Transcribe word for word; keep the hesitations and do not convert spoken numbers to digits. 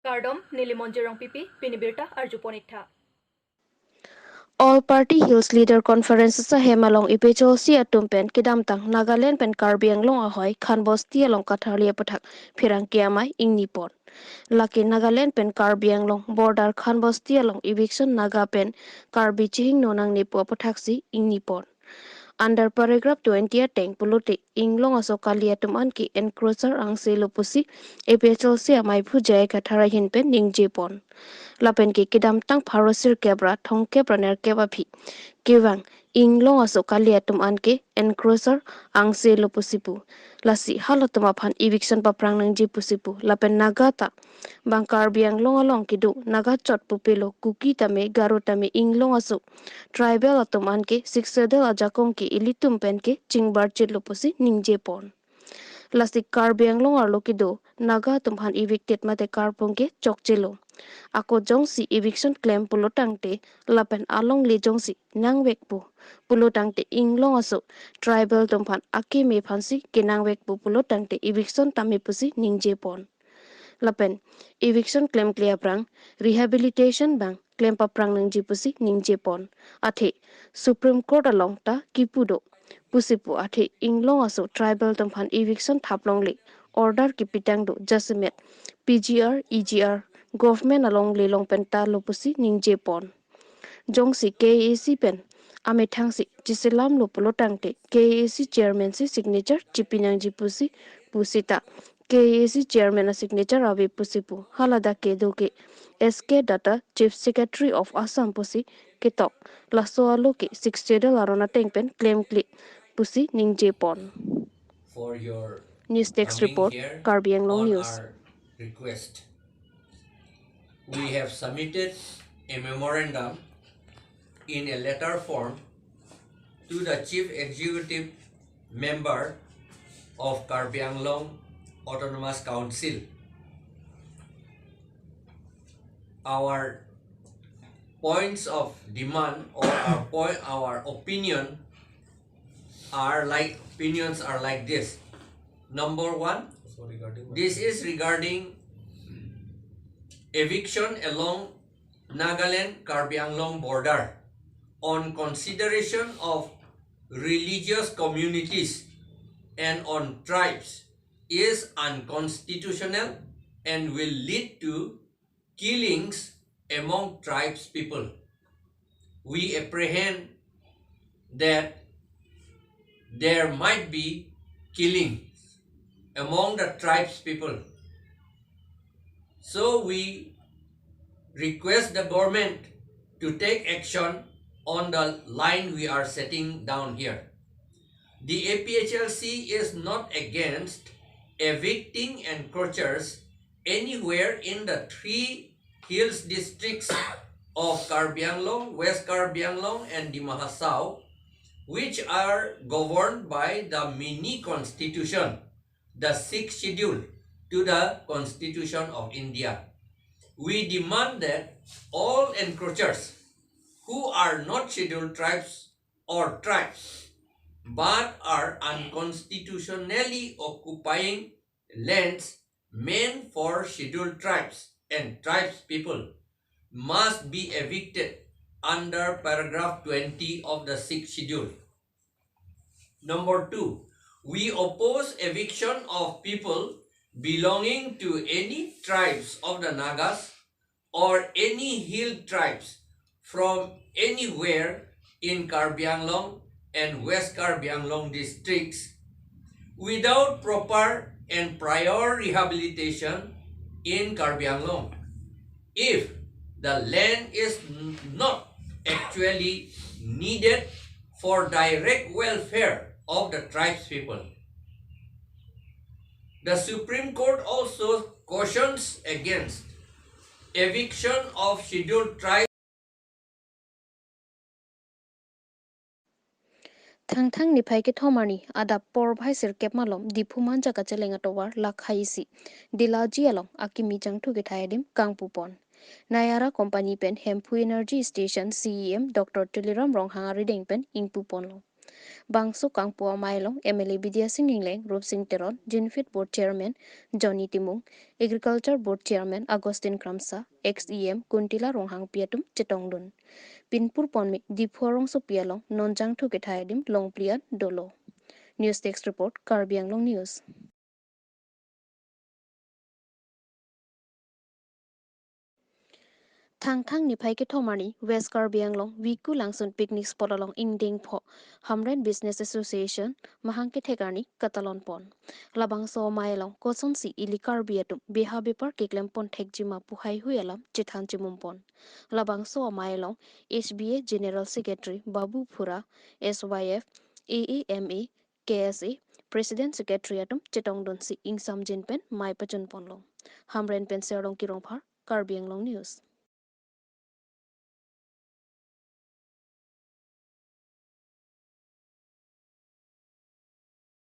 Kardom, neli Monjir Rongpipi, pini birta arjupon iktha. All Party Hills Leader Conference ahem along A P H L C atum pen kedamtang Nagaland pen Karbi Anglong ahoi Khanbosti along katharli aputhak pherangke amei ingnipon. Lake Nagaland pen Karbi Anglong border Khanbosti along eviction Naga pen Karbi chihingno nangne pu aputhaksi ingnipon. Under paragraph twenty ateng pulote inglong aso kali atum anke encroacher angse lo pusi A P H L C amei phu J I Kathar ahin pen ningjepon. Lapen ke kedamtang pharo sirkep ra thomkep ra nerkep aphi kevang inglong aso kali atum anke encroacher angse lo pusi pu. Lasi halatum aphan eviction paprang nangji pusi pu. Lapen Naga ta bang Karbi Anglong along kedo Naga chot pupelo, Kuki tame Garo tame inglong aso tribal atum anke Sixth Schedule ajakong ke ilitum pen ke chingbarchit lo pusi ningjepon. Lasi Karbi Anglong arlo kedo Naga atum aphan evicted mate karpong ke chokchelo. Ako jongsi eviction klem pulo tangte lapen alongle jongsi nangvekpo pulo tangte inglong aso tribal atum aphan akeme aphansi kenangvekpo pulo tangte eviction tame pusi ningjepon. Lapen eviction klemkle aphrang rehabilitation bang klem paprang nangji pusi ningjepon. Athe Supreme Court along ta kipu do pusi pu, athe inglong aso tribal atum aphan eviction thap longle order kepitang do jasemet P G R, E G R government alongle along pen ta lo pusi ningjepon. Jongsi K A A C pen amethangsi chiselam lo pulo tangte K A A C chairman si signature chipi nangji pusi pusita K A A C chairman a signature ave pusi pu. Haladak kedo ke S K Datta, Chief Secretary of Assam pusi ketok. Laso alo ke Sixth Schedule aron ateng pen klemkle pusi ningjepon. For your News Desk coming Report, here Karbi Anglong on News. Our request. We have submitted a memorandum in a letter form to the Chief Executive Member of Karbi Anglong Autonomous Council. Our points of demand or our point, our opinion are like, opinions are like this. Number one, this is regarding eviction along Nagaland Karbi Anglong border on consideration of religious communities and on tribes is unconstitutional and will lead to killings among tribes people. We apprehend that there might be killings among the tribes people. So we request the government to take action on the line we are setting down here. The A P H L C is not against evicting encroachers anywhere in the three hills districts of Karbi Anglong, West Karbi Anglong, and Dima Hasao, which are governed by the mini constitution, the Sixth Schedule to the Constitution of India. We demand that all encroachers who are not scheduled tribes or tribes but are unconstitutionally occupying lands meant for scheduled tribes and tribes people must be evicted under paragraph twenty of the Sixth Schedule. Number two, we oppose eviction of people belonging to any tribes of the Nagas or any hill tribes from anywhere in Karbi Anglong and West Karbi Anglong districts without proper and prior rehabilitation in Karbi Anglong if the land is n-, not actually needed for direct welfare of the tribes people. The Supreme Court also cautions against eviction of scheduled tribes. Thangthang niphai kethom arni adap porphai sirkep malom Diphu Manja kacheleng atovar lakha isi Dilaji along akimi changthu kethai adim kangpupon. Nayara Company pen Hemphu Energy Station C E M Doctor Tuliram Ronghang arideng pen ingpuponlo. Bangso kangpu amei along M L A Bidya Sing Engleng, Rup Sing Teron, Jinfit Board Chairman Johnny Timung, Agriculture Board Chairman Augustine Kramsa, ex E M Kuntila Ronghangpi atum chetongdun. Pinpur ponme Diphu arongsopi along non jangthu kethai adim longpli an dolo. News Desk Report, Karbi Anglong News. Thangthang niphai kethom arni West Karbi Anglong Viku Langsun picnic spot along ingdeng pho Hamren Business Association mahang kethek arni katalon pon. Labangso amei along kosonsi ili Karbi atum beha bepar keklem pon thekji ma pu haihui alam chethan chimum pon. Labangso amei along H B A General Secretary Babu Phura, S Y F, A A M A, K S A, President Secretary atum chetongdunsi ingsamjin pen mei pachun ponlo. Hamren pen Serdongki Rongphar, Karbi Anglong News.